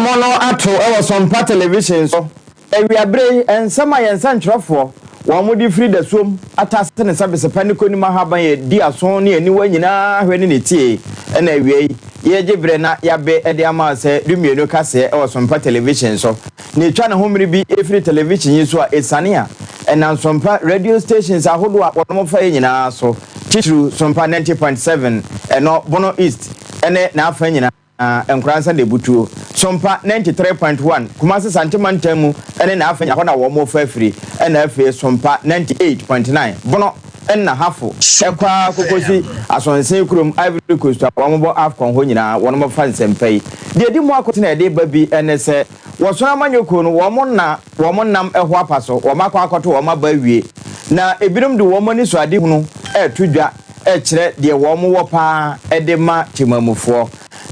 Nkɔmmɔ no ato wɔ Sompa Television so. Awiabere yi, nsɛm a yɛn nsɛntwerɛfoɔ wɔn de firi dasuom atase ne sɛbesepa ne konim ahaban yɛ di aso ne aniwa nyinaa hwɛ ne ne tie ɛna awia yi yɛregye berɛ na yɛabe de ama sɛ 12 kaseɛ wɔ Sompa Television so. Na ɛtwa ne ho mmere bi firi television yi so a ɛsiane a ɛnam Sompa radio stations ahodoɔ a wɔnom fa yɛ nyinaa so, titiriw Sompa 90.7 ɛnɔ Bono East ne n'afa nyinaa. Nkoransa na ebutuo. Sompa 93.1, Kumasi Sante mantam mu ne n'afa nyinaa, hɔ na wɔn fa afiri, ɛna afei Sompa 98.9, Bono ɛna Hafo, ɛkɔ ara kɔkɔsi Asonse kurom Ivory Coast a wɔn bɔ AFCON hɔ nyinaa wɔn fa nsɛmpa yi. Deɛ ɛdi mu akotene a ɛde ba bi ne sɛ wɔsono amanyɔkuo no wɔn na wɔn nam ɛho apa so wɔn akɔ akɔto wɔn aba awie na ebinom de wɔn ani so ade hunu ɛreto dwa ɛkyerɛ deɛ wɔn wɔ paa ɛde ma temamufoɔ.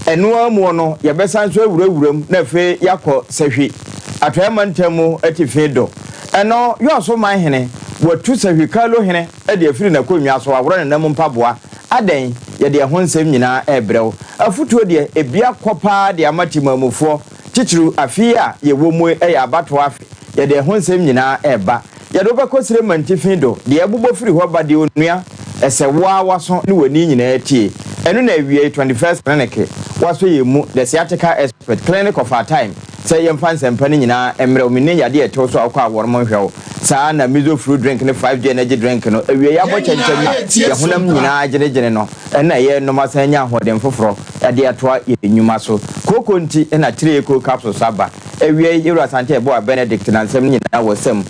Ɛnoa mu no yɛbɛsan so awurawura mu na afei yɛakɔ Sɛhwi Atɔeɛ mantam mu atifi do. Ɛno Yɔɔso man hene watu Sɛhwi Kalo hene de afiri n'akonnwa so aworɔ ne nam mpaboa. Adɛn? Yɛde ɛho nsɛm nyinaa ɛrebrɛ wo. Afotuo deɛ ebi akɔ paa de ama temamufoɔ, titiriw afe yi a yɛwɔ mu yɛ abatoɔ afe. Yɛde ɛho nsɛm nyinaa ɛreba. Yɛde wobɛkɔ Sire mantifi do, deɛ ɛbobɔ firi hɔ ba deɛ onua ɛsɛ wo ara w'aso ne w'ani nyinaa tie. Ɛno na awiei 21st Clinic wasɔ yɛn mu, the sciatica expert, clinic of our time, sɛ yɛmfa nsɛmpa no nyinaa mmerɛ wo. Menni yadeɛ ɛtew so a wokɔ a wɔnom nhwɛ wo. Saa na Mizo fruit drink ne 5G energy drink no awiei abɔ kyɛnkyɛn a yɛn honam nyinaa gyinagyina no ɛna yɛnom asan anya ahoɔden foforɔ de atoa yɛn nnwuma so. Kooko nti na Tire Cold Capsules aba. Awiei Yɛwura Asante Ɛboa Benedict na nsɛm no nyinaa wɔ sɛm.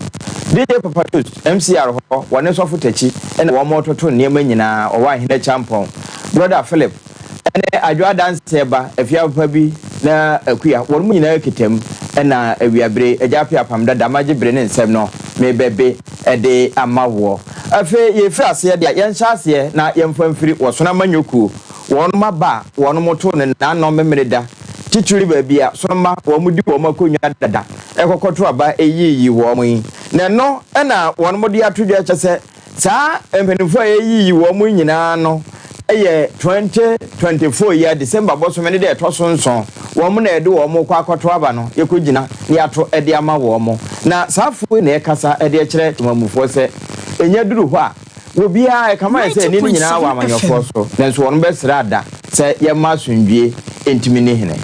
DJ Papa Toast, MCR hɔ, wɔne Sɔfo Takyi na wɔn retoto nneɛma nyinaa, ɔwɔ Ahene Kyampɔn, Brother Philip ne Adwo Adanseɛ ba, Afia Papa bi na Akua, wɔn mu nyinaa kita mu na awiabere, Agya Appiah Apam Dada, magye bere ne nsɛm no mebɛbe de ama woɔ. Afei yɛfiri aseɛ deɛ yɛnhyɛ aseɛ na yɛmfa mfiri Wɔsono Amanyɔkuo, wɔn aba a wɔn too no Naanɔ Memeneda, titiri baabi a sonoma wɔn di wɔn akonnwa dada ɛkɔkɔto aba eyiyi wɔn yi. Na ɛno ɛna wɔn de ato dwa kyɛ sɛ saa mpanimfoɔ a eyiyi wɔn nyinaa no ɛyɛ 2024 yi a December bɔsome ne deɛ ɛtɔ so 7 wɔn na ɛde wɔn kɔ akɔto aba no yɛkɔ gyina ne ato ɛde ama wɔn. Na saa afoɔ yi na ɛkasa ɛde kyerɛ temamufoɔ sɛ ɛnya duru hɔ a obiara ɛkama yɛ sɛ ɛni no nyinaa wɔ amanyɔfoɔ so, nanso wɔn bɛsrɛ ada sɛ yɛma asomdwie ntumi ne hene.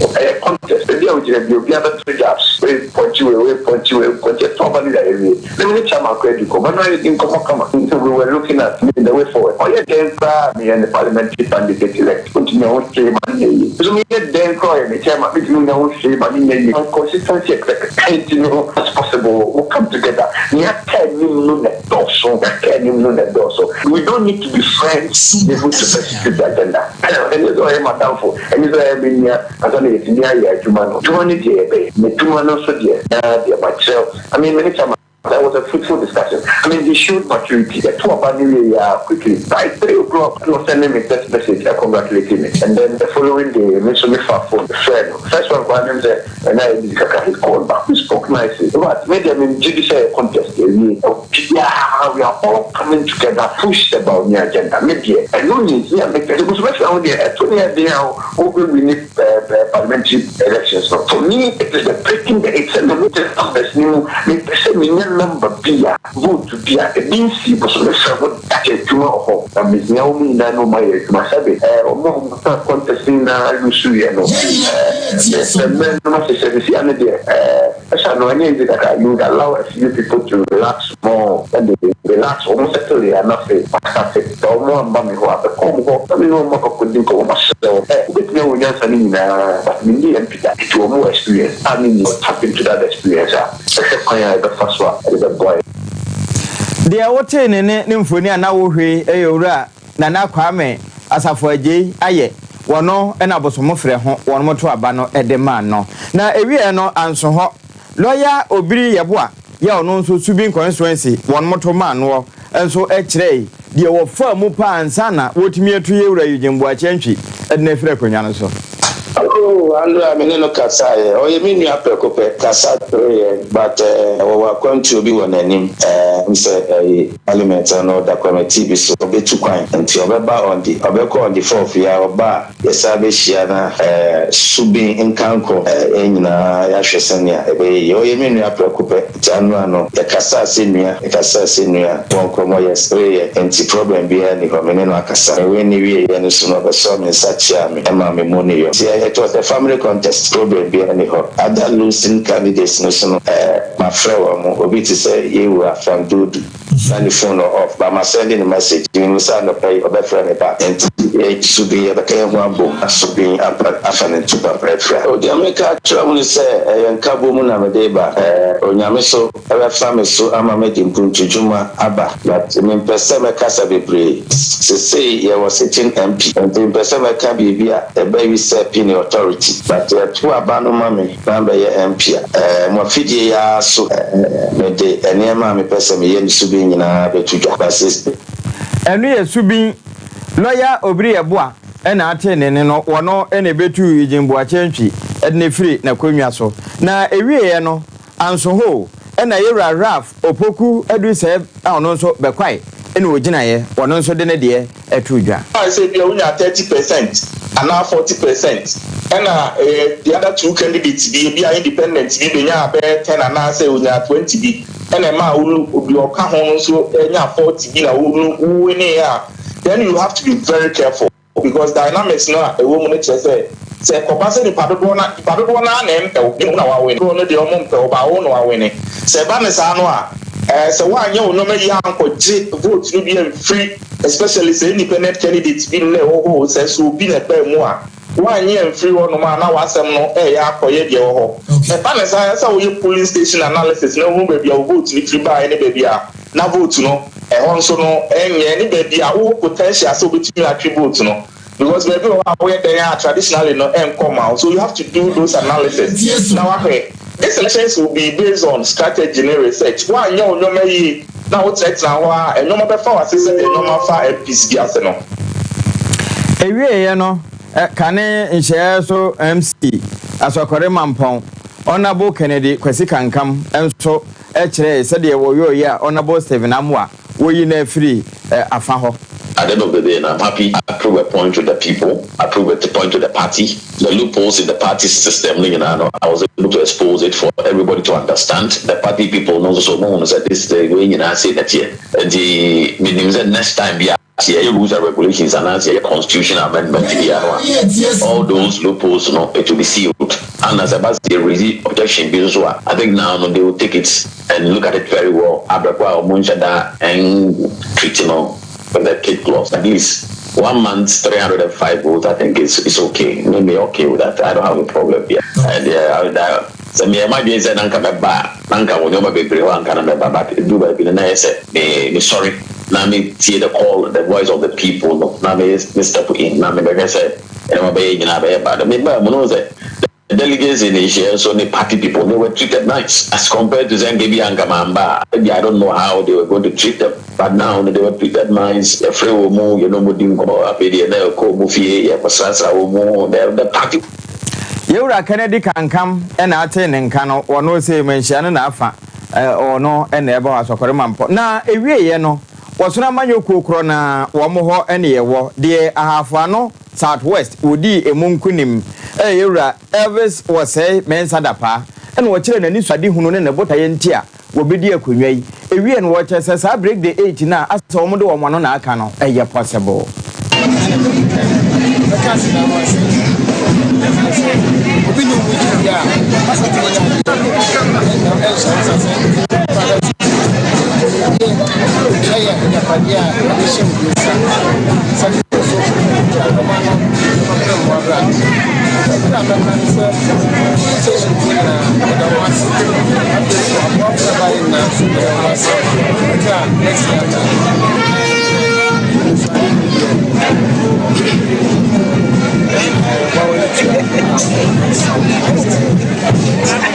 Ɛyɛ contest ebi a ogyina bi obi abɛto jabs wei pɔnkye wei wei pɔnkye wei pɔnkye ɛtɔ ɔba no yɛ awie na mi ne chairman kɔ adi nkɔmɔ no ayɛ di nkɔmɔ kama, nti we were looking at the way forward. Ɔyɛ dɛn koraa meyɛ ne parliamentary candidate elect, ntumi ɛho hwee ma ne nyɛ yie, nso meyɛ dɛn koraa ɔyɛ ne chairman, metumi nya ho hwee ma ne nyɛ yie. Consistency executive nti no, as possible we come together. Nea aka anim no na dɔɔso, nea aka anim no na dɔɔso. We don't need to be friends to be able to execute the agenda. Ɛnyɛ sɛ ɔyɛ madamfo, ɛnyɛ sɛ ɔyɛ me nua ansa na yɛtumi ayɛ adwuma no. Adwuma no deɛ yɛbɛyɛ na adwuma no nso deɛ na deɛ makyerɛw. I mean, me ne chairman, that was a fruitful discussion. I mean, he showed maturity. The two of us knew quickly. By 3 o'clock, he was sending me text message congratulating me. And then the following day, me so me phone friend. First one, I said, and I he called back. We spoke nicely. But maybe I mean, GDC contest. Yeah, we are all coming together, push the Bawumia agenda. Maybe, and no need, yeah, because we win parliamentary elections. So for me, it is the breaking the it's a limited numbers. New, me say me number bi a vote bi a ebi nsi bosome fɛ ho da adwuma wɔ hɔ na mehia wɔn nyinaa na wɔn ayɛ adwuma sɛbi wɔn a wɔn ka contest nyinaa lusu yɛ no mmerɛ no ma hyehyɛ sisi ano deɛ ɛhyɛ no ɛnyɛ easy kakra. You would allow a few people to relax more and they relax, wɔn settle yɛ anafe asase sɛ wɔn amba mi hɔ a bɛkɔ wɔn hɔ na mi ne wɔn akɔkɔ di nkɔmɔ ma hyɛ wɔn wobɛtumi awɔ nyansa no nyinaa, but mi ni MP da nti wɔn wɔ experience a mi ni tap into that experience a ɛhwɛ kwan a ɛbɛfa so a ɛde bɛboa yɛ. Deɛ wotee ne mfoni a na wohwɛ ɛyɛ Owura Nana Kwame Asafo Agyei ayɛ wɔno ɛna abosomofrɛ ho wɔn mo to aba no ɛde maa no. Na ewie no anso hɔ, lɔya Obiri Yɛboa yɛ ɔno nso Subin constituency wɔn mo to maa noɔ nso ɛkyerɛ deɛ wɔfa mu paa ansa na wɔtumi atu yɛ Wura Eugene Boakye Antwi ɛde no afiri akonnwa no so. Oh, Andrea, me ne no kasaeɛ. Ɔyɛ me nua prɛko pɛ. Kasa kyerɛ yɛn, but wɔwɔ akwantuo bi wɔ n'anim. Sɛ ɛyi parliament no ɔda committee bi so, ɔbɛtu kwan. Nti ɔbɛba on the ɔbɛkɔ on the 4th yi a, ɔba a, yɛsan bɛhyia na Subin nkankɔ yɛn nyinaa yɛahwɛ sɛnea ɛbɛyɛ yie. Ɔyɛ me nua prɛko pɛ. Nti ano ano, yɛkasaa sɛ nua, yɛkasaa sɛ nua, bɔ nkɔmmɔ, yɛsereeɛ. Nti problem biara nni hɔ, me ne no akasa. Ɛwei ne wieeɛ no so no, ɔbɛsɔɔ me nsa kyeaa me, ɛmaa me mu ne yɔ. Nti it was a family contest, problem biara nni hɔ. Other losing candidates no so no, mafrɛ wɔn mo. Obi te sɛ Yewura Frank Dodu, na ne phone no off, but ma send ne message. Menim sɛ anɔpa yi ɔbɛfrɛ me back. Nti Subin yɛbɛka yɛn ho abom na Subin afa ne ntoma afira. O, deɛ meka akyerɛ mo ne sɛ ɛyɛ nkabom mu na mede ba. Onyame so ɛbɛfa me so ama mede mpuntudwuma aba. But mempɛ sɛ mɛkasa bebree. Sesei yɛwɔ sitting MP. Nti mpɛ sɛ mɛka biribi a ɛbɛyi sɛ pini authority. But yɛto aba no ma me na bɛyɛ MP a, mo afidie yi ara so mede nneɛma a mepɛ sɛ meyɛ ne Subin nyinaa bɛto dwa. But sesei Ɛno yɛ Subin lɔya Obiri Yeboah ɛna ate ne ne no wɔno ɛna ebetu Eugene Boakye Antwi ɛde ne firi n'akonnwa so. Na ewieɛ no anso hɔ ɛna yɛwura Ralph Opoku Adusɛ a ɔno nso bɛkwae ɛna ogyinaeɛ, ɔno nso de ne deɛ ɛto dwa. A sɛ bia wonya 30% anaa 40%, ɛna the other two candidates bi, ebi a independent bi benya bɛyɛ 10 anaasɛ onya 20 bi, ɛna ɛma wo obi ɔka ho no nso nya 40 bi na wo wo win a, then you have to be very careful, because dynamics no a ɛwɔ mu no kyerɛ sɛ kɔba sɛ nipa dodoɔ na na ɛmpɛw ne mu na wawin dodoɔ no deɛ, ɔmo mpɛw ba wo na wawin. Sɛ ɛba ne saa no a, sɛ woanyɛ wo nneɛma yi ankɔgye vote no bi amfiri, especially sɛ independent candidate bi na ɛwɔ hɔ, sɛ so obi na ɛbaa mu a woanyɛ amfiri hɔnom a, na w'asɛm no ɛyɛ akɔyɛ deɛ ɛwɔ hɔ. Ɛba ne saa, sɛ woyɛ polling station analysis na wohu baabi a wo vote no firi baeɛ ne baabi a na vote no ɛhɔ nso no ɛnyɛ ne baabi a wowɔ potential sɛ wobɛtumi atwe vote no, because baabi wɔ hɔ a woyɛ dɛn a, traditionally no ɛnkɔ ma wo. So you have to do those analysis na wahwɛ. This elections will be based on strategy ne research. Woanyɛ wo nneɛma yie na wotenatena hɔ a, nneɛma bɛfa w'ase sɛdeɛ nneɛma fa MPs bi ase no. Ewieɛ no, kane nhyɛɛ so MC Asɔkɔre Mampɔn, Honourable Kennedy Kwasi Kankam nso kyerɛɛ sɛdeɛ wɔyɔɔyi a Honourable Stephen Amoa wɔyi no afiri afa hɔ. At the end of the day, and I'm happy I prove a point to the people, I prove a point to the party. The loopholes in the party system, I was able to expose it for everybody to understand. The party people know so more said this the way say that here. And the meaning said next time, yeah, see rules and regulations and as constitution amendment, all those loopholes, it will be sealed. And as a raise objection, I think now they will take it and look at it very well. And treat with the kid gloves. At least one month, 305 votes, I think it's okay. Maybe okay with that. I don't have a problem here. And yeah, sɛ me ɛma dwen sɛ nanka mɛba, nanka wɔ nneɛma bebree hɔ anka na mɛba, but edu baabi no na yɛ sɛ me sorry na me tie the call, the voice of the people no, na me step in na me bɛhwɛ sɛ ɛnɛma bɛyɛ nyinaa bɛyɛ ba me ba mu no sɛ the delegates in Asia, so the party people, they were treated nice as compared to sɛ bi anka mamba. Maybe I don't know how they were going to treat them, but now they were treated nice. Yɛfrɛ wɔ mu, yɛn mo di nkɔmɔ, afei deɛ na ɛkɔ mu fie, yɛkɔsrasra wɔ mu, the party. Yɛwura Kennedy Kankam ɛna ate ne nka no, wɔno sɛ manhyia no na afa ɔno ɛna ɛbɔ hɔ Asɔkɔre Mampɔ. Na ewieɛ no, wɔsono amanyɔ kuo korɔ na wɔn hɔ ɛne yɛwɔ deɛ Ahafo Ano South West wɔdii emu nkunim, ɛyɛ yɛwura Elvis Wɔsɛe Mɛnsa Dapaa, ɛna wɔkyerɛ n'ani so adehunu ne ne botaeɛ nti a wɔbɛdi akonnwa yi. Ewie no, wɔkyerɛ sɛ saa break the eight na asɛ wɔn de wɔn ano na aka no ɛyɛ possible. Bɛka ase na ase sɛ obi ne wo gyina a asɛ tumi nya adeɛ ɛnhyɛ nsa sɛ ɛyɛ agyapadeɛ a ɛde hyɛ obi nsa sɛ so ɛbɛma no ɔpɛ mmoa bra. Ɛberɛ a mɛka ne sɛ station foɔ nyinaa, meda mo ase. Afei so aboafoɔ a ɛbaeɛ nyinaa nso, meda mo ase. Ɛberɛ a mɛsi aka nsuade mu deɛ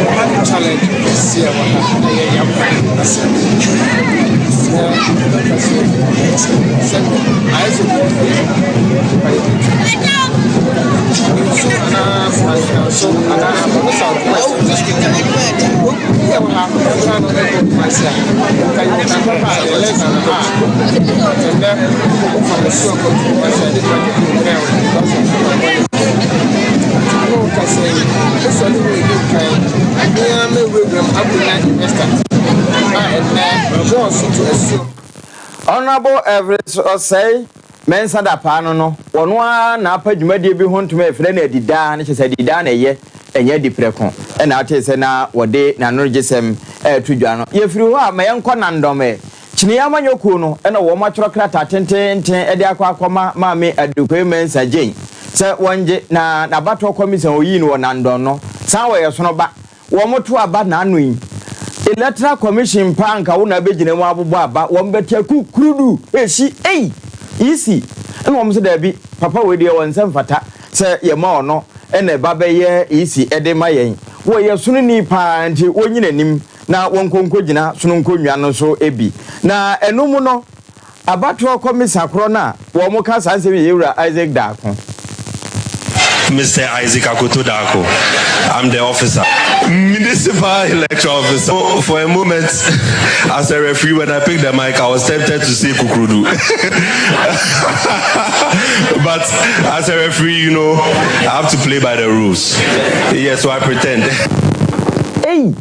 wawa tua challenge kɛseɛ wɔ ha, ɛyɛ yɛakwan asɛm na bɛka sɛ sɛ ayɛ sɛ nsu anaa Goaso anaa Abono South West district no, obi a ɛwɔ ha koraa no ɛkɔ Kumasi a, nka yɛwɔ kan papa a ɛyɛ less than an hour. But ɛnnɛ wofa Asuo kɔ Kumasi a ɛbɛtumi atake wo bɛyɛ because of kwan bɔne nti. Nti me ne wo kasa yi, wosɔre wɔ ɛdi nkan, me ara mɛwurawura mu akɔnya investor a ɛnnɛ John so to Asuo. Honourable Everest Osei Mensah Dapaah no no, ɔno ara na apa dwumadie bi ho ntoma a yɛfrɛ no Adidaa no, kyerɛ sɛ Adidaa na ɛyɛ, ɛnyɛ Adiprɛko, ɛna wotee sɛ na wɔde n'anogyesɛm reto dwa no. Yɛfiri hɔ a, ma yɛnkɔ Nandɔm ɛ. Kyinii amanyɔ kuo no na wɔn atwerɛ krataa tenteenten de akɔ akɔma Maame Adukwei Mensah Jane sɛ wɔngye na n'abatoɔ kɔmisa a ɔyii no wɔ Nandɔn no san wɔ yɛsono ba wɔn to aba n'ano yi. Electoral Commission paa nka wo na abɛgyina mu abobɔ aba wɔn bɛte akukurudu esi ei EC ɛna wɔn sɛ daabi papa wei deɛ wɔn nsa mfata sɛ yɛma ɔno ɛna ɛba bɛyɛ EC ɛde ma yɛn wɔyɛ sononi paa nti wɔnyi n'anim na wɔnkɔ nkɔgyina sono nkonnwa no so bi. Na ɛno mu no, abatoɔ kɔmisa korɔ no a wɔka saa nsɛm yi yɛ Yɛwura Isaac Darko. Mister Isaac Akoto Darko, I'm the officer. Municipal electoral officer. So for a moment, as a referee, when I picked the mic, I was tempted to say Kukurudu. But as a referee, you know, I have to play by the rules. Yeah, so I pretend. Ei!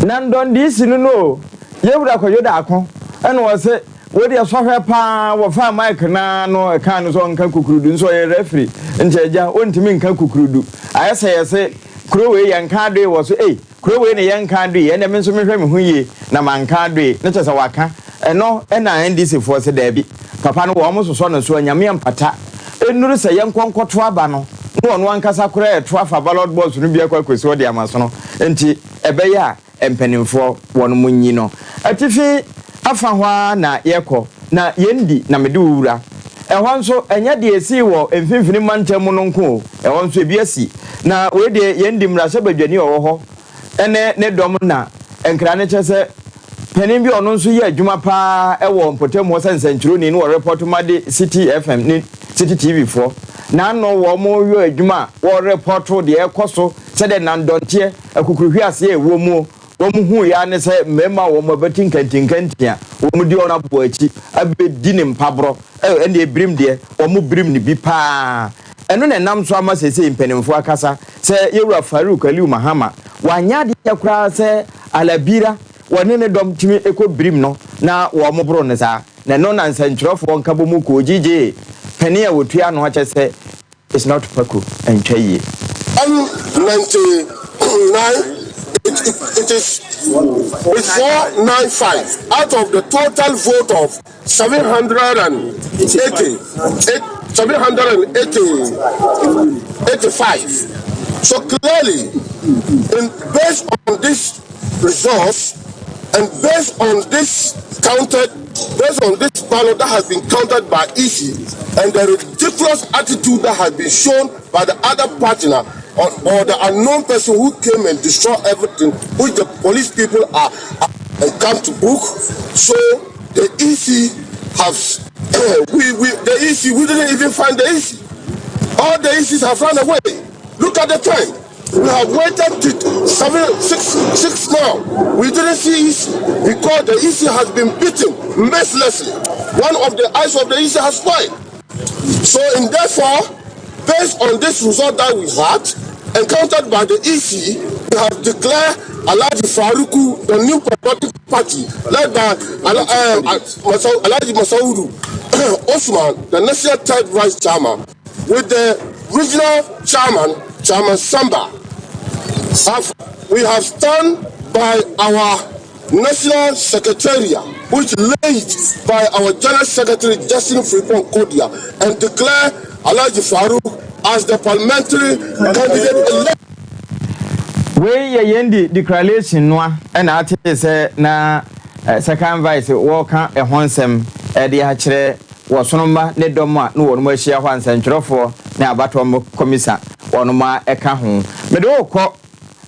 Na ndɔndeesi no no o, Yɛwura Kwadwo Daako ɛna ɔse wei deɛ sɔhwɛ paa, wɔfaa mic no ara no ɛkaa no sɛ ɔnka kukurudu nso ɔyɛ referee nti agya ɔntumi nka kukurudu, ayɛ sɛ yɛse kuro wei yɛnka adoe wɔ so ei Kuro wei ne yɛnka adoe, ɛnneɛ me nso mehwɛ me ho yie na manka adoe, ne kyerɛ sɛ waka. Ɛno na NDC foɔ se daabi, papa no wɔn sosɔ no so, anyame ampata, ɛnnuru sɛ yɛnkɔ nkɔto aba no na ɔno ankasa koraa ɛto afa ballot box no bi akɔ akɔsi hɔ de ama sono, nti ɛbɛyɛ a mpaninfoɔ wɔnom nyi no. Atifi afa hɔ ara na yɛkɔ, na yɛn di na mede wo wura. Ɛhɔ nso, ɛnyɛ deɛ ɛsii wɔ mfimfini mantam mu no nko o, ɛhɔ nso ebi asi. Na wei deɛ yɛn di mmarahyɛbadwani a ɔwɔ hɔ ne ne dɔm na nkra no kyerɛ sɛ panin bi a ɔno nso yɛ adwuma pa ara wɔ mpɔtam hɔ sɛ nsɛnkyerɛwni no wɔ repɔto ma de Citi FM ne Citi TV foɔ. N'ano wɔn yɔ adwuma a wɔrepɔto deɛ ɛrekɔ so sɛdeɛ nnandɔnteɛ, akukuruhweaseɛ a ɛwɔ muo Wɔhuui ara ne sɛ mmarima a wɔn abati nkantinkantin a wɔdi wɔn aboa akyi abɛdi ne mpaborɔ. Ɛ, ɛnneɛ birim deɛ, wɔbirim no bi pa ara. Ɛno na ɛnam so ama seesei mpanimfoɔ akasa sɛ Yɛwura Farouk Aliu Mahama, wanyɛ adeɛ koraa sɛ Alabira, wɔne ne dɔm tumi kɔ birim no na wɔboro no saa. Na ɛno na nsɛntwerɛfoɔ nkabɔmu kuo GJA panin a wɔtua ano akyɛ sɛ It's not Paku ɛntwa yie. M 99 it, it, it is it's 495 out of the total vote of 780 780 85 so clearly in based on this results and based on this counted based on this ballot that has been counted by EC and the ridiculous attitude that has been shown by the other partner or, or the unknown person who came and destroyed everything, which the police people are, are and come to book. So the EC has we, we the EC we didn't even find the EC. All the ECs have run away. Look at the time. We have waited to seven, six, six now. We didn't see EC because the EC has been beaten mercilessly. One of the eyes of the EC has spoiled. So, in therefore, based on this result that we had, encountered by the EC, we have declared Alhaji Faruku, the new patriotic party, led by Alhaji Masaudu Osman, the national third vice chairman, with the regional chairman, Chairman Samba. Have, we have stand by our national secretariat, which led by our general secretary Justin Frimpong Kodia, and declare Alhaji Farouk as the parliamentary candidate elect. Wei yɛ yɛn di declaration noa ɛna ate sɛ na second vice wɔka ɛho nsɛm ɛde akyerɛ Wɔsono mma ne dɔm a ne wɔnom ahyia hɔ a nsɛntwerɛfoɔ ne abatoɔ kɔmisa wɔnom a ɛka ho. Mede wo rekɔ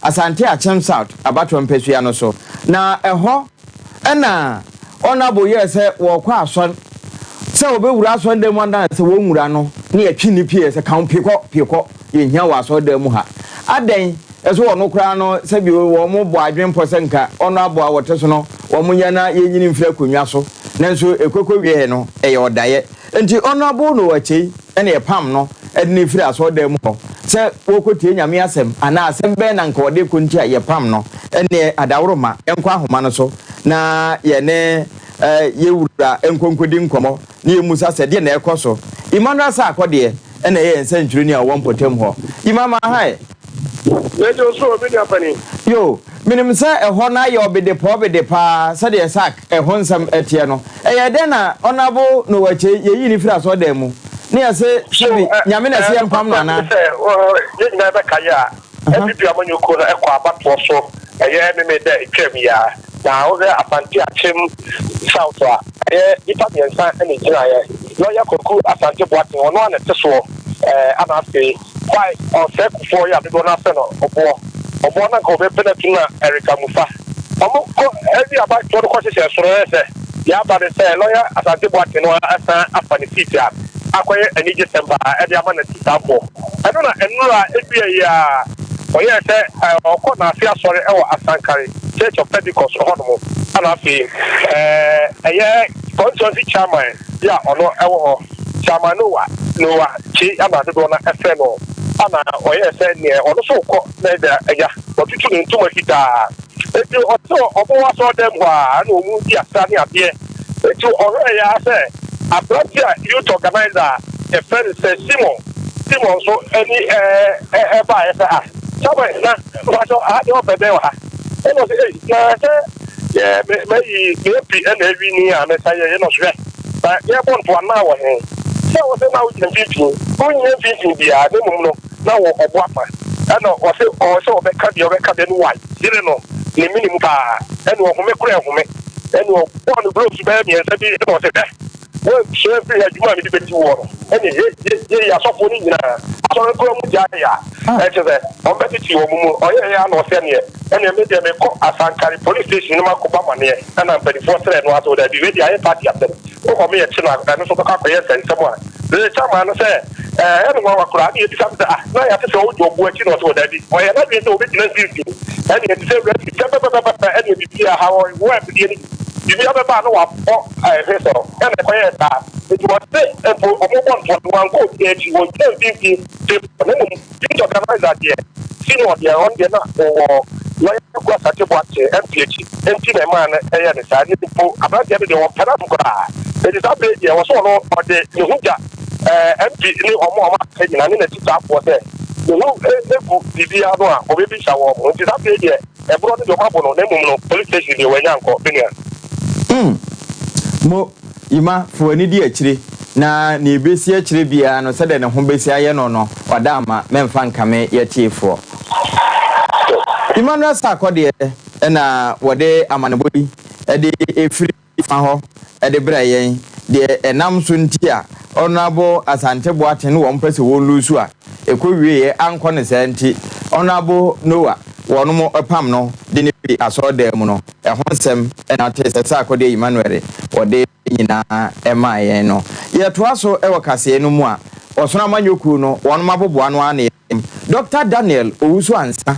Asante Akyem South abatoɔ mpasua no so, na ɛhɔ na Honourable yɛɛ sɛ wɔrekɔ asɔre, sɛ wɔbɛwura asɔredan mu anaa sɛ wɔnwura no, ne yɛtwe ne pie sɛ ka wo pie kɔ, pie kɔ, yɛnhia wɔ asɔredan mu ha. Adɛn ɛso ɔno koraa no, sɛbi wɔn bɔ adwene mpɔ sɛ nka ɔno aboa wɔte so no, wɔn nya na yɛnyini mfiri akonnwa so, nanso ekoko wie no ɛyɛ ɔdaeɛ. Nti Honourable Noah Kyei ɛna yɛpam no ɛde ne firi asɔredan mu hɔ sɛ wɔkɔtie Nyame asɛm anaa asɛm bɛn na nka ɔde kɔ nti a yɛpam no. Ɛneɛ adaworoma, yɛnkɔ ahoma no so na yɛne yɛwura nkonkodi nkɔmmɔ na yɛmusa sɛ deɛ na ɛkɔ so. Emmanuel Sarko deɛ ɛna ɛyɛ nsɛntwerɛni a ɔwɔ mpɔtam hɔ. Imama hi. Mɛgye so, obi nua panin. Yo, menim sɛ ɛhɔ no ayɛ ɔbede pɔ ɔbede paa sɛdeɛ sak ɛho nsɛm ɛteɛ no. Ɛyɛ dɛn na Honourable Noah Kyei yɛyii ne firi asɔredan mu ne yɛse sɛbi Nyame na ɛsɛ yɛmpam no anaa? Sɛ yɛn nyinaa bɛka yɛ a, NPP amanyɔkuo no ɛkɔ abatoɔ so ɛyɛ meme dɛ ɛtwam yi a, na wohwɛ Asante Akyem South a, ɛyɛ nipa 3 ɛna gyinaeɛ. Lɔya Kwaku Asante Boateng, ɔno a na ɛte soɔ, ana afei kwae ɔsɛ Kufuor yi a dodoɔ no afɛ no ɔboɔ ɔboɔ na nka ɔbɛpɛ no atum na Erika Mufa. Ɔmo kɔ ɛbi abatoɔ no kɔhyehyɛ soro yɛ sɛ deɛ aba ne sɛ lɔya Asante Boateng no asan afa ne seat a akɔyɛ anigye sɛm paa ɛde ama n'atitaafoɔ. Ɛno na nnura ebia yi a ɔyɛɛ sɛ ɔkɔ n'ase asɔre ɛwɔ Asankare Church of Pentecost hɔnom, ɛna afei ɛyɛ constituency chairman bi a ɔno ɛwɔ hɔ, Chairman Noah Kyei ana dodoɔ no ɛfrɛ no, ana ɔyɛɛ sɛ neɛ ɔno nso kɔ na ɛda agya ɔtutu ne ntoma fitaa. Eti ɔte ɔmo wɔ asɔredan mu hɔ a, ɛna ɔmo di asa ne adeɛ. Eti ɔhwɛ yɛ sɛ aberante a youth organizer a yɛfrɛ no sɛ Simon nso ɛni ɛɛ ɛbaayɛ sɛ ah, chairman, na mpatsɔ aha deɛ ɔpɛ dɛn wɔ ha? Ɛna ɔsɛ, ei, na sɛ yɛ mɛ mɛyi mɛ MP ɛna ewi ni a mɛsa yɛ no so hwɛ na yɛbɔ ntoa naa wɔ he sɛ wɔsɛ na wogyina mfimfini, wonyina mfimfini biara, na mmom no na wɔ ɔbo afa. Ɛna ɔsɛ ɔwɔ sɛ ɔbɛka deɛ ɔbɛka deɛ no wa yere no ne mene mu paa, ɛna ɔhome kora ɛhome, ɛna ɔbɔɔ no blows bɛyɛ 3 bi, ɛna ɔsɛ hwɛ, wɔnsua mfiri adwuma a mede bɛdi woɔ no, ɛne yɛyi asɔfoɔ no nyinaa asɔre kora mu gyae a ɛkyɛ sɛ ɔmbɛtete wɔ mu ɔyɛ yɛ ana ɔsɛ neɛ ɛneɛ me deɛ mekɔ Asankare police station no makɔbɔ amanneɛ. Ɛna mpanimfoɔ srɛ no ase wɔ daabi, wei deɛ ayɛ party asɛm, wokɔ me yɛkye no a, ɛno nso bɛkɔ akɔyɛ nsɛnsɛm a rekyɛ maa no sɛ ɛne nwanwa koraa ne yɛbisa no sɛ ah, na yɛate sɛ wogye ɔbo akyi, na ɔsɛ wɔ daabi, ɔyɛ n'adwene sɛ wɔbɛgyina mfimfini, ɛne ɛte sɛ refi pɛpɛpɛpɛpɛ, ɛne biribi a ha wɔ ɛdeɛ no bi biribi abɛba a na wabɔ ɛhwɛ sɛ ɛna ɛkɔyɛɛ saa. Nti wɔse mpo ɔmobɔ ntoa no wankɔ obiara akyi, wɔgyina mfimfini na mmom youth organizer deɛ, senior deɛ, ɔno deɛ na wɔwɔ lɔya Kwaku Asante Boakye MP akyi nti na ɛmaa no ɛyɛ ne saa. Ne mpo aberanteɛ no deɛ wɔmpɛ n'asɛm koraa. Enti saa bere deɛ wɔsɛ ɔno ɔde ne ho gya MP ne ɔmo a ɔmo aka nyinaa ne n'akyitaafoɔ sɛ ne ho egu biribiara no a ɔbɛbisa wɔn. Nti saa bere deɛ ɛborɔ no deɛ ɔmo abo no, na mmom no police station deɛ wɔanya nkɔ, me nua. Mo Yima, fa w'ani di akyire, na nea ɛbɛsi akyire biara no, sɛdeɛ ne ho bɛsi ayɛ no no, wada ama, mɛmfa nkame yɛtiefoɔ. Emmanuel Sarko deɛ na wɔde amanebɔ yi de ɛfiri fa hɔ de brɛ yɛn, deɛ ɛnam so nti a Honourable Asante Boateng ne wɔn pɛ sɛ wɔn lusu a ɛkɔ wieɛ ankɔ ne saa nti Honourable Noah wɔnom pam no de no firi asɔredan mu no, ɛho nsɛm na ate sɛ Sarko deɛ Emmanuel wɔde nyinaa ɛmaa yɛn no. Yɛtoa so wɔ kaseɛ no mu a, Ɔsono Amanyɔkuo no wɔnom aboboa no ara na Dr. Daniel Owusu Ansah,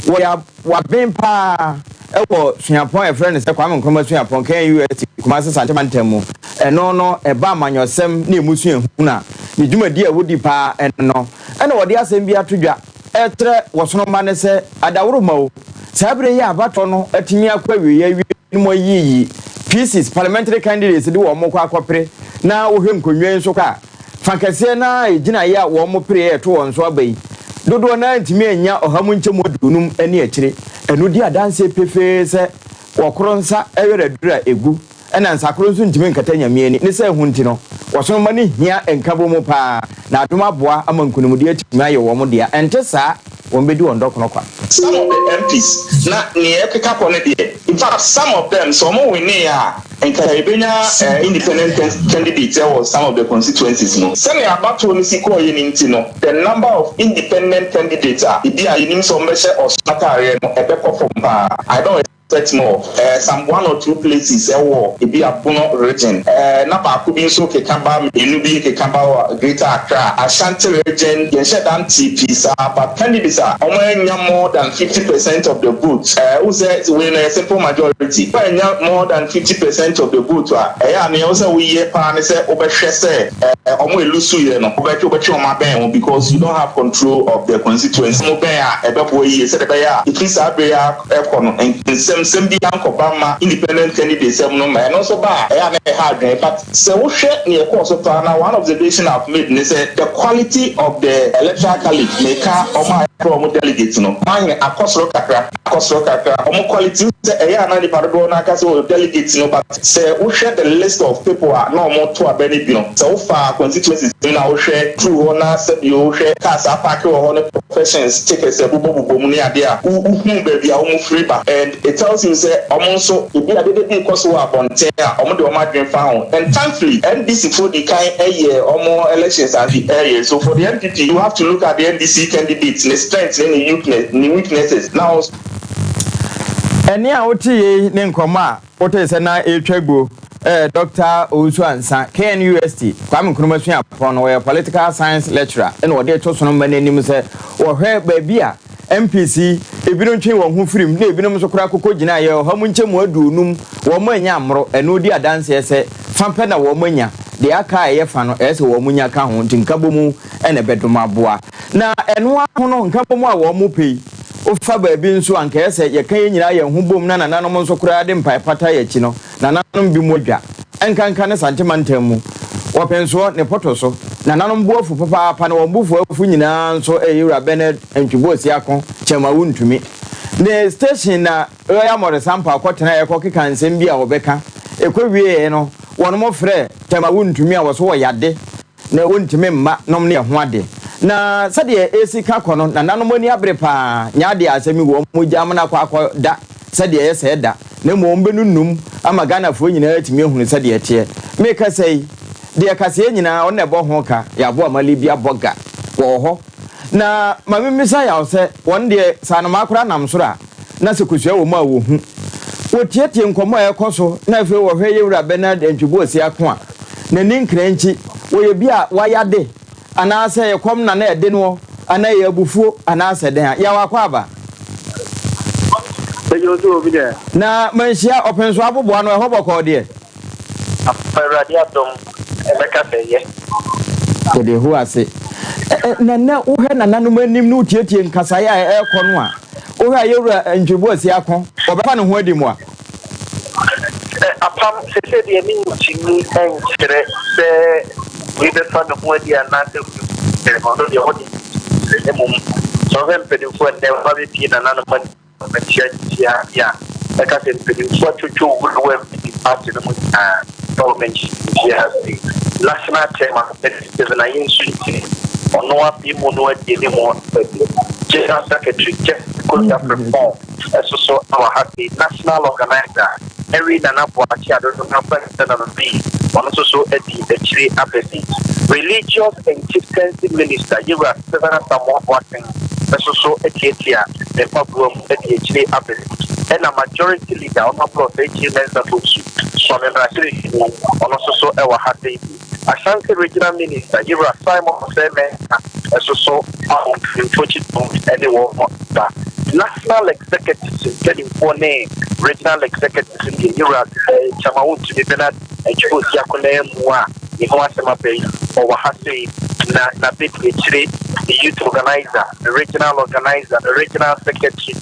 wɔyɛ waben paa wɔ suapɔn a yɛfrɛ no sɛ Kwame Nkrumah Suapɔn, KNUST, Kumasi Sante Mantam mu. Ɛno no, ɛba amanyɔsɛm ne emu suahunu a, ne dwumadi a wɔdi paa ɛno no. Ɛna wɔde asɛm bi ato dwa ɛkyerɛ wɔsono mma no sɛ adaworoma o, saa berɛ yi a abatoɔ no atumi akɔ awieeɛ awie no mu ayiyi PCs, parliamentary candidates, de wɔn kɔ akɔpere na wohwɛ nkonnwa yi nso kɔ a, fa kɛseɛ no ara a ɛgyinaeɛ a wɔn pereɛ a ɛto wɔn so aba yi, dodoɔ no ara ntumi annya 150% ne akyire. Ɛno di adanseɛ pefee sɛ wɔkoro nsa werɛ aduru a ɛgu, ɛna nsakoro nso ntumi nkata Nyame ani. Ne sɛ ɛho nti no, wɔsono mma no hia nkabom paa, na adom aboa ama nkonimdie atumi ayɛ wɔn dea. Ɛnte saa a, wɔn bɛdi wɔn dɔkono kwa. Some of the MPs na nea ɛkeka kɔ no deɛ, in fact some of them sɛ wɔn winee a, nka yɛbɛnya independent candidate wɔ some of the constituencies no. Sɛnea abatoɔ no si kɔeɛ no nti no, the number of independent candidates a ebi a yɛnim sɛ wɔbɛhyɛ ɔsono ataareɛ no, ɛbɛkɔ fam paa. I don't. Expect more eh, some one or two places ɛwɔ ebi a Bono region eh, na baako bi nso keka ba mmienu bi keka ba wɔ Greater Accra, Ashanti region yɛnhyɛ da ntee pii saa but candidates a wɔn annya more than 50 percent of the vote eh, wohu sɛ wei no ɛyɛ simple majority, woannya more than 50 percent of the vote a ɛyɛ a nea ɛwɔ sɛ woyɛ paa ne sɛ wobɛhwɛ sɛ eh, wɔn elusu yɛ no wobɛtwe wobɛtwe wɔn abɛn ho because you don't have control of the constituency. Wɔn bɛn a ɛbɛboa yie sɛdeɛ ɛbɛyɛ a ɛfiri saa bere a ɛkɔ no nsɛmsɛm bi ankɔba ma independent candidate sɛm no ma ɛno nso ba a ɛyɛ a na ɛha adwene. But sɛ wohwɛ nea ɛkɔɔ so paa na one observation I've made ne sɛ the quality of the electoral college, meka ɔmo a yɛfrɛ ɔmo delegate no mahene, akɔ soro kakra, akɔ soro kakra. Ɔmo quality sɛ ɛyɛ a na nipa dodoɔ no aka sɛ oh, delegate no, but sɛ wohwɛ the list of people a na ɔmo to aba no bi no, sɛ wofa constituencies no na wohwɛ through hɔ na sɛbi wohwɛ cars apark wɔ hɔ ne professions tickets ɛbobɔbobɔ mu ne adeɛ a wohu baabi a wɔn firi ba, and it tells you sɛ ɔmo nso ebi adede bi kɔ so wɔ abɔnten a ɔmo de ɔmo adwene fa ho. And thankfully, NDC fo di kan ɛyɛ ɔmo elections adi ɛyɛ. So for the NPP, you have to look at the NDC candidate, ne strength ne ne weakness, ne weaknesses now. Ɛne a wote yei ne nkɔmmɔ a wote sɛ na ɛretwa guo Dr. Owusu Ansa, KNUST, Kwame Nkrumah Suapɔn no, wɔyɛ political science lecturer, ɛna wɔde to sono mma n'anim sɛ wɔhwɛ baabi a NPP ebinom twe wɔn ho firim na ebinom nso koraa koko gyina yɛ 150% wɔn anya mmoro. Ɛno di adanseɛ sɛ fa pɛ na wɔn anya deɛ aka a ɛyɛ fa no, ɛyɛ sɛ wɔn nya ka ho, nti nkabɔ mu ɛna ɛbɛdom aboa na ɛno aho no nkabɔ mu a wɔn mo pɛ yi. Wofa baabi nso a nkɛyɛ sɛ yɛka yɛn nyinaa yɛn ho bom na nananom nso koraa de mpae pata yɛ akyi no, nananom bi mu adwa nkanka ne Santema ntam mu wɔpɛnsoɔ ne pɔtɔ so nananom bo afu papaapa, na wɔn bufu afu nyinaa nso ɛyɛ Wura Bernard Antwi Boasiako, Chairman Wontumi ne station na Royal Mɔresampa akɔtena ɛkɔ keka nsɛm bi a wɔbɛka ɛkɔ wieɛ no, wɔn mo frɛ Chairman Wontumi a wɔso wɔ yade na wɔntumi mma nom ne ɛho ade. Na sɛdeɛ ɛsi ka kɔ no, nananom ani abere paa nyɛ adeɛ a asɛm yi wɔn mo gya amena akɔ akɔ da sɛdeɛ ɛyɛ sɛ ɛda, na mmom wɔn bɛnunum ama Ghanafoɔ nyinaa atumi ahunu sɛdeɛ ɛteɛ. Meka sɛ yi deɛ kaseɛ nyinaa ɔno na ɛbɔ ho ka yɛaboa ama Libya bɔga wɔwɔ hɔ na maame mmisa yaw sɛ wɔn deɛ saa anomaa koraa nam soro a na sɛ kosua wɔ mu a wɔhu wɔtietie nkɔmmɔ a ɛkɔ so. Na afei wɔhwɛ yɛwura Bernard Antwi Boasiako a n'ani nkran nkyi wɔyɛ bi a wayade anaasɛ ɛkɔm na na ɛde noɔ anaa ɛyɛ abufuo anaasɛ dɛn a yɛwɔ akɔ aba. Ɛyɛ osu obi dɛ. Na manhyia ɔpɛnso aboboa no ɛhɔ bɔkɔɔ deɛ. Awurade adom, ɛbɛka sɛ yɛ. Yɛde ho ase na nɛ wohwɛ nananom anim ne wotietie nkasaeɛ a ɛrekɔ no a, wohwɛ a yɛwura Antwi Boasiako wɔbɛfa ne ho adi mu a. Apam sese deɛ ne ntumi nkyerɛ sɛ wei bɛfa ne ho adi anaasɛ ɔno deɛ ɔde ne mmom sɛ ɔhwɛ mpanimfoɔ nnɛ wɔba bɛpie nananom anim akyia kyia bi a ɛka sɛ mpanimfoɔ atwotwo wura wɔ NPP party no mu nyinaa na wɔmɛnhyia ase. National chairman Stephen Ayensu nti ɔno abi mu no adi anim, general secretary Jeff Kodia Frimpong ɛso so wɔ ha sei, national organizer Henry Nana Boakye Adodo na Nana bi ɔno nso so adi akyire abɛsi, religious and chieftaincy minister Yewura Stephen Asamoah Boateng ɛso so atiatia ne mpaboa mu adi akyire abɛsi, ɛna majority leader ɔno aborɔ sɛ akyire Mɛnsa Fosu Sɔme mmarahyɛbadwani ɔno nso so ɛwɔ ha sei bi, Ashanti Regional Minister Yewura Simon Osei Mensah ɛso so a mpanimfoɔ akyi dɔm ɛne wɔn ba, national executives mpanimfoɔ ne regional executives deɛ Yewura Chairman Wontumi Bernard Antwi Boasiako mu a ne ho asɛm aba yi ɔwɔ ha sei na n'abɛdi akyire, the youth organizer, the regional organizer, the regional secretary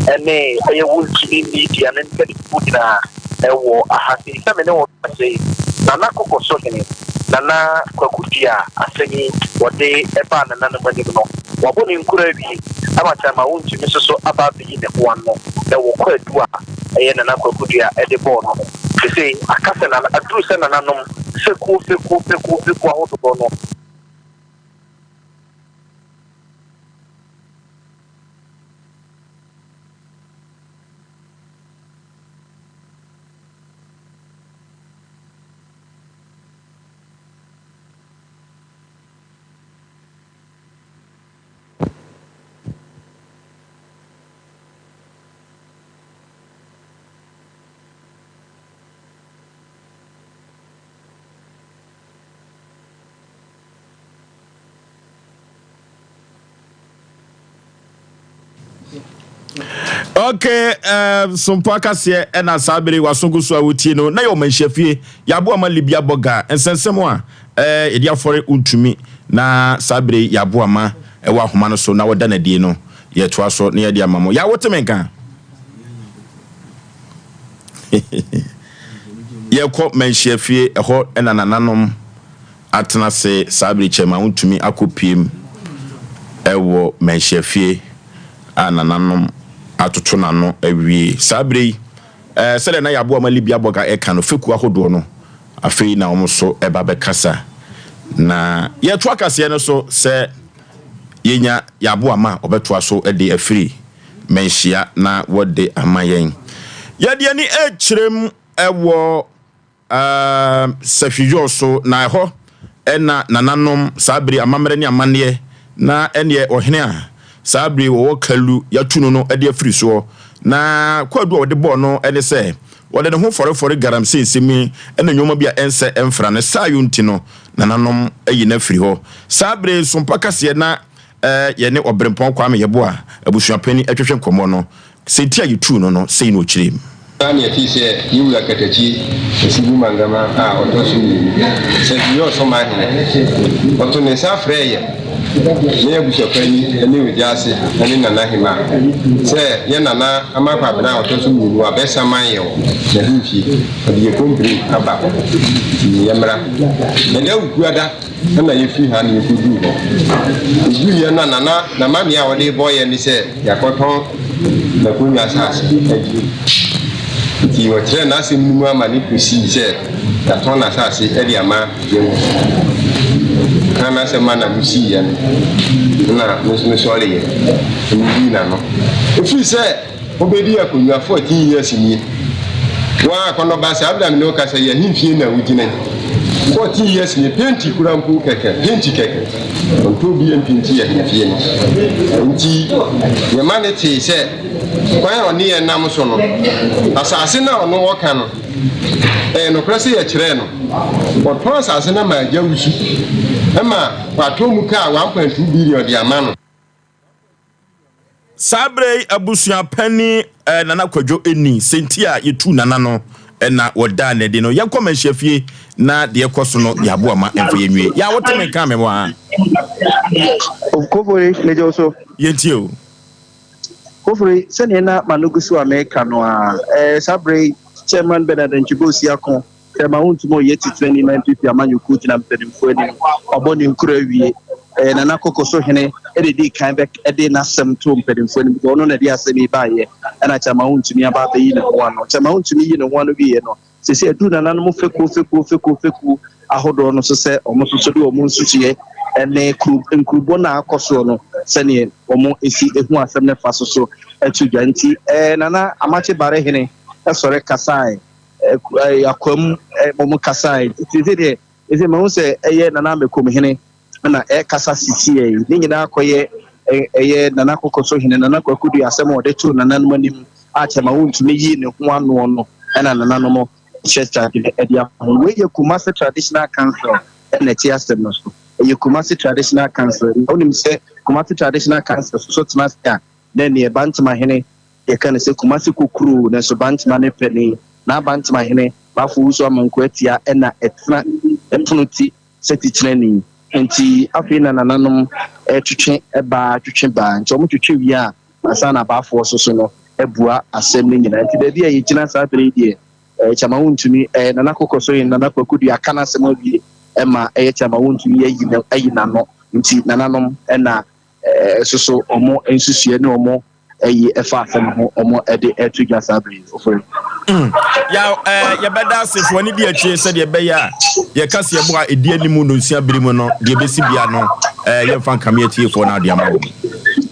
ɛne ɛyɛ Wontumi media ne mpanimfoɔ nyinaa ɛwɔ aha sei. Sɛ me ne wɔ sei, Nana Kɔkɔ so hene Nana Kwaku Dua asɛm yi wɔde ɛbaa nananom anim no, wabɔ ne nkura awie ama Chairman Wontumi nso so aba abɛyi ne ho ano ɛwɔ kwaadu a ɛyɛ Nana Kwaku Dua ɛde bɔɔ no ho. Sese aka sɛ nana aduru sɛ nananom fekuo fekuo fekuo fekuo ahodoɔ no. Okay, sompo akaseɛ ɛna saa bere waso gu so a wotie no na yɛ ɔmanhyia fie yɛaboa ma Libya bɔga nsɛnsɛm a yɛde afɔre wontumi na saa bere yɛaboa ma ɛwɔ ahoma no so na wɔda n'adie no yɛtoa so na yɛde ama mo. Yɛawote me nka yɛkɔ manhyia fie ɛhɔ ɛna nananom atena ase saa bere kyɛm a wontumi akɔ piem ɛwɔ manhyia fie a nananom atoto n'ano awie saa bere yi. Sɛdeɛ na yɛaboa ma Libya bɔga ɛka no feku ahodoɔ no afei na wɔn nso ɛba bɛkasa na yɛto akaseɛ no so sɛ yɛnya yɛaboa ma ɔbɛtoa so de afiri manhyia na wɔde ama yɛn. Yɛde ani ɛkyerɛ mu ɛwɔ Sefwi Wiawso na ɛhɔ ɛna nananom saa bere amammerɛ ne amanneɛ na ɛneɛ ɔhene a saa bere wɔwɔ Kalu yɛatu no no de afiri soɔ na kwadu a wɔde bɔɔ no ne sɛ wɔde ne ho fɔrefɔre galamsey nsɛm yi ne nneɛma bi a ɛnsɛ ɛmfra no saa yo nti no nananom ayi no afiri hɔ saa bere sompa kaseɛ na yɛne Ɔberempɔn Kwame Yeboah abusuapani atwetwe nkɔmmɔ no sɛ nti a yɛtuu no no sei na ɔkyerɛ mu. Saa na ɛte sɛ yɛn wura Katakyi Asibu Mangama a ɔtɔ so mmienu, sɛ ɔyɛ ɔsɔmanhene. Ɔto ne nsa frɛɛ yɛn, yɛn abusuapanyin ne Ogyaase ne Nana Hemaa, sɛ yɛn Nana Ama Kwabena a ɔtɔ so mmienu abɛsaman yɛn wɔ n'ahemfie. Ɔde yɛn kɔmpire aba hɔ, nti yɛmmra. Ɛda Awukuada na yɛfiri ha na yɛkɔduu hɔ. Yɛduiɛ no a Nana n'amanneɛ a ɔde rebɔ yɛn ne sɛ yɛakɔtɔn n'akonnwa asase adi. Nti ɔkyerɛɛ n'asɛm no mu ama no kɔsii sɛ yɛatɔn n'asase de ama yɛn. Ɔkaa n'asɛm ma n'ano siiɛ no, na me nso mesɔreeɛ na meyii n'ano. Ɛfiri sɛ wobɛdi akonnwa 14 years nie. Wo ara akɔnnɔba saa berɛ a me ne wo kasa yi, ahemfie na wogyina yi. 14 years nie, penti kora mpo kɛkɛ, penti kɛkɛ. Ɔmpɛ obi mpenti ahemfie no. Enti yɛma no tee sɛ kwan a ɔne yɛn nam so no, asase no a ɔno ɔka no, ɛyɛ nokorɛ sɛ yɛkyerɛɛ no. Ɔtɔn asase no ama Agya Wusu ma watɔ mu kaa 1.2 billion de ama no. Saa berɛ yi abusua panin Nana Kwadwo Eni sɛ nti a yɛtuu Nana no na wɔdaa no adi no. Yɛnkɔ Manhyia fie na deɛ ɛkɔ so no yɛaboa ma ɛmfa yɛnwie. Yɛ a wote me nka me wɔ ha. Kofori, megye wo so. Yɛntie o. Kofori, sɛdeɛ na m'ano gu so a meka no a, saa berɛ yi Chairman Bernard Antwi Boasiako Sɛ ma wontumi ɔyɛ titenani ma NPP amanyɔkuo gyina mpanimfoɔ anim, wabɔ ne nkuro awie. Ɛyɛ Nana Kokoso hene na ɛdii kan bɛ de n'asɛm too mpanimfoɔ anim because ɔno na ɛde asɛm yi baeɛ ɛna Kyama wontumi aba abɛyi ne ho ano. Kyama wontumi yi ne ho ano wieɛ no, seesei aduru nananom fekuo fekuo fekuo fekuo ahodoɔ no so sɛ wɔn nso so de wɔn nsusuiɛ ne kuro nkurobɔ no a akɔ soɔ no sɛdeɛ wɔn si ehu asɛm no fa so so to dwa. Nti ɛɛ Nana Amakye Bare hene sɔre kasaeɛ. Akwam wɔn kasae. Nti sɛ deɛ ɛsɛ mahu sɛ ɛyɛ Nana Amekom hene na ɛkasa sisiɛ yi. Ne nyinaa kɔyɛ ɛyɛ Nana Kokoso hene, Nana Kwaku Dua asɛm a ɔde too nananom anim a kyɛma wontumi yii ne ho anoɔ no ɛna nananom kyerɛkyerɛ adwene ɛde ama ho. Wei yɛ Kumasi Traditional Council ɛna ɛte asɛm no so. Ɛyɛ Kumasi Traditional Council. Na wonim sɛ Kumasi Traditional Council soso tena ase a na ɛneɛ Bantama hene Yɛka no sɛ Kumasi kokuroo nanso Bantama ne panin. Na Bantama hene Bafo Owusu Amanku Atia na ɛtena ɛpono ti sɛ titenani. Nti afei na nananom retwetwe baa twetwe baa. Nti wɔn twetwe wie a ansa na abaafoɔ nso so no abua asɛm no nyinaa. Nti baabi a yɛgyina saa bere yi deɛ ɛyɛ Kyama Wontumi, ɛyɛ Nana Kokosohene Nana Kwaku Duah aka n'asɛm awie ma ɛyɛ Kyama Wontumi ayi ayi n'ano. Nti nananom na ɛsoso wɔn nsusuiɛ ne wɔn ɛyi ɛfa asɛm ho wɔn ɛde ɛto dwa saa bere yi ofori. Ya ɛɛ yɛbɛda ase fo ani di akyire sɛdeɛ ɛbɛyɛ a yɛka sɛ yɛbɔ a ɛdi anim no nsia bere mu no deɛ ɛbɛsi bia no ɛɛ yɛmfa nkame atiefoɔ no adeɛ ama wɔn.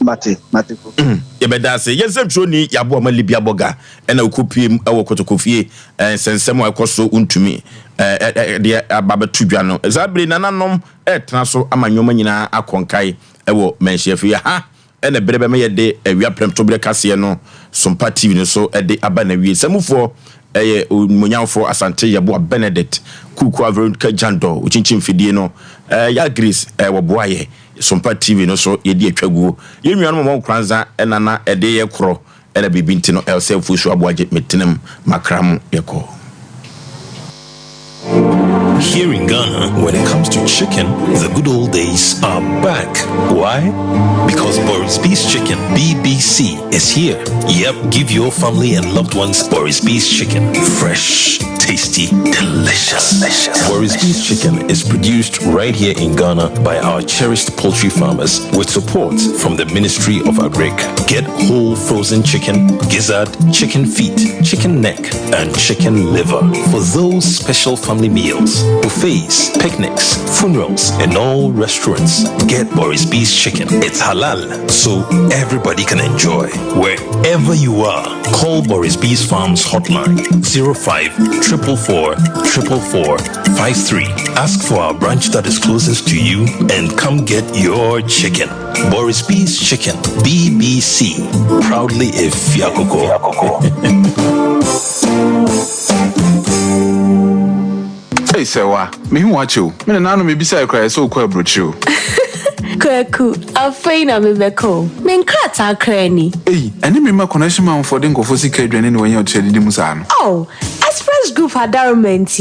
Mate mate ko. Yɛbɛda ase yɛn nsɛmtwerɛni yɛaboa ma Libya Bɔga ɛna ɔkɔpue mu ɛwɔ Kotokofie ɛɛ nsɛnsɛm a ɛkɔ so ntumi ɛɛ deɛ aba bɛto dwa no saa bere nananom ɛretena so ama nneɛma nyinaa akɔ nkae ɛwɔ manhyiafie ha. Ɛna bere bɛma yɛde awia prɛmtoberɛ kaseɛ no Sompa TV no so de aba n'awie. Samufoɔ yɛ Onimuonyamfoɔ Asante Yeboah Benedict, Kuukua Veronica Gyandor, Okyinkyin Mfidie no, Ya Grace wɔboa yɛ Sompa TV no so yɛdi atwa guo. Yɛn nuanom a wɔwɔ Nkoranza na na ɛde yɛ korɔ. Ɛna biribi nti no ɛwɔ sɛ Ofosu Aboagye metenam makra mo yɛkɔ. Here in Ghana, when it comes to chicken, the good old days are back. Why? Because Boris B's Chicken, BBC, is here. Yep, give your family and loved ones Boris B's Chicken. Fresh, tasty, delicious. delicious. Boris B's Chicken is produced right here in Ghana by our cherished poultry farmers with support from the Ministry of Agric. Get whole frozen chicken, gizzard, chicken feet, chicken neck, and chicken liver for those special family meals, buffets, picnics, funerals, and all restaurants. Get Boris B's Chicken. It's halal, so everybody can enjoy. Wherever you are, call Boris B's Farms hotline 05 444 444 53. Ask for our branch that is closest to you and come get your chicken. Boris B's Chicken, BBC. Proudly a Fiakoko. Hey, Sewa, me hu wakyɛ o. Me nana no mebisa kura sɛ wokɔ aburokyire o. Kwaku, afei na mebɛkɔ o. Me nkrataa kra ni. Ei, ɛne me ma connection manfoɔ de nkɔfoɔ sika aduane ne wɔnyɛ ɔkyerɛ didi mu saa no. Oh, Express Group adaroma nti.